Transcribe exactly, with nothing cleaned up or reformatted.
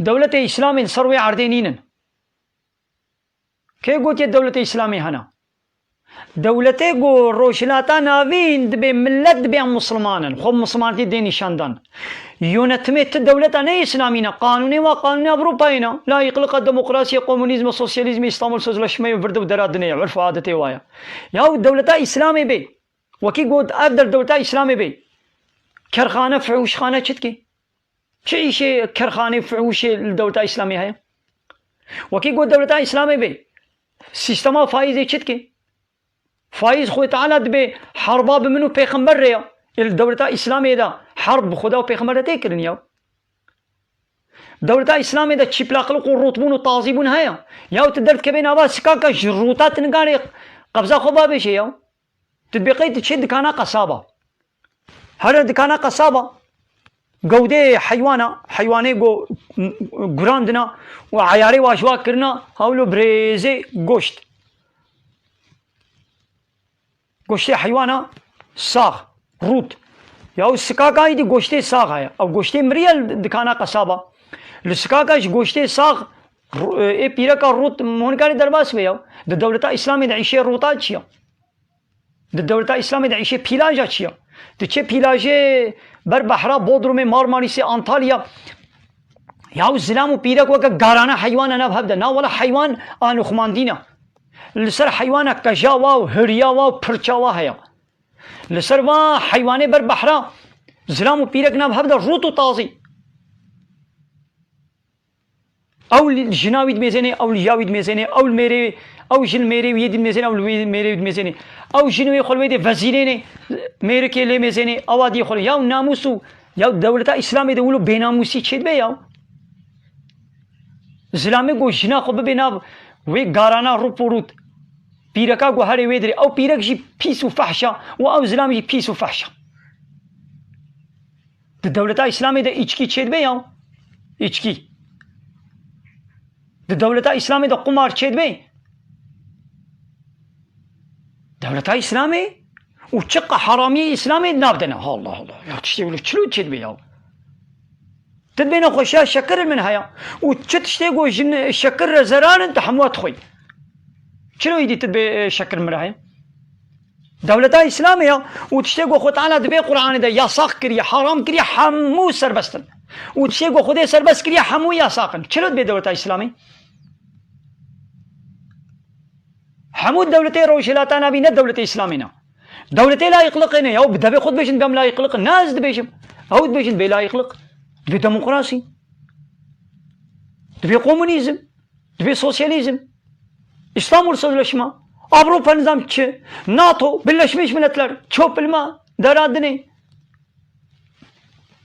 Dewletê Îslamê li ser wê erdê nînin. Kê gotiye dewletê Îslamê hene? Dewletê ku Rojhilata Navîn dibê, millet dibê em Musulman in. Xwe Musulmanetî dê nîşan dan. Yönetimê ti dewleta ne Îslamî ne. Qanûnê wa qanûnê Ewropayê ne. Layîqlika, demokrasiyê, komunîzmê, sosyalîzmê, Îstanbul Sözleşmeyê, vir di û dera dinê ye. Urf û adetê wa ye. Ya dewleta Îslamê bê. Wekî got ev der dewleta Îslamê bê. Kerxane, fihûşxane çi dikê? Çi îşê kerxanê, fihûşê li dewleta Îslamê heye? Wekî got dewleta Îslamê bê, sîstema faîzê çi dike? Faîz Xwê Teala dibê herba bi min û pêxember re ya. Ê li dewleta Îslamê de herb bi Xweda û pêxember re tê kirin ya. Dewleta Îslamê de çîplaqlik û rûtbûn û tazîbûn heye. Ya tu derdikevê nava sikaka ji rûta tu nikarê qebza xwe babêjê ya. Tu dibê qey tu çê dikana qesaba. Here dikana qesaba. Gewdê heywana, heywanê go gurandina û eyarê wa ji wa kirina, hewlo birêzê goşt. Goştê heywana sax, rût. Ya û sikaka îdî goştê sax heye. Ew goştê miriye li dikana qesaba. Li sikaka ji goştê sax, ru-, ê pîreka rût hûn karê derbas be ya. Di dewleta Îslamê de îşê rûta çi ya? Di dewleta Îslamê de îşê pîlaja çi ya? Tu çê pîlajê ber behra Bodrumê, Marmarîsê, Antalya, ya û zilam û pîrek weke garana heywana nav hev de. Na wela heywan anuxmandî ne. Li ser heywana keja wa û hiriya wa û pirça wa heye. Li ser va heywanê ber behra zilam û pîrek nav hev de rût û tazî. Ew li jina wî dimêzênê, ew li ya wî dimêzênê, ew li mêrê, ew ji li mêrê wî yê dî dimêzênê, ew li wî mêrê wî dimêzênê. Ew jin wê xwe li wê dê vezîrênê, mêrikê lê mêzênê, ewa dî xwe li. Ya namûs û ya dewleta Îslamê de wilo bênamûsî çêdibe ya. Zilamê ku jina xwe bibe nav wê garana rûp û rût. Pîreka ku herê wê dirê. Ew pîrek jî pîs û fehşa û ew zilam jî pîs û fehşa. Di dewleta Îslamê de îçkî çêdibe ya? Îçkî. Di dewleta Îslamê de qumar çêdibe? Dewleta Îslamê û çiqa haramiyê Îslamê navdene. Allah Allah. Ya tiştê wilo çilo çêdibe ya? Ti dibêne xweşiya şekir li min heye. Û çi tiştê ku ji şekir re zerar in, tu hemû dixwî. Çilo îdî ti dibê, e, şekir min re heye? Dewleta Îslamê ya û tiştê ku Xwe Teala dibê Qur'anê de yasax kiriye, haram kiriye, hemû serbest in. Û tiştê ku Xwedê serbest kiriye, hemû yasax in. Çilo dibê dewleta Îslamê? Hemû dewletê Rojhilata Navî ne dewletê Îslamê ne. Dewletê layîqliqê ne. Ya bi devê xwe dibêjin, bem layîqliq. Ne ez dibêjim. Ew dibêjin bê layîqliq. Dibê demokrasî. Dibê komunîzm. Dibê sosyalîzm. İstanbul Sözleşme. Avrupa nizam çi? NATO, Birleşmiş Milletler, çöpülme, dera dinê.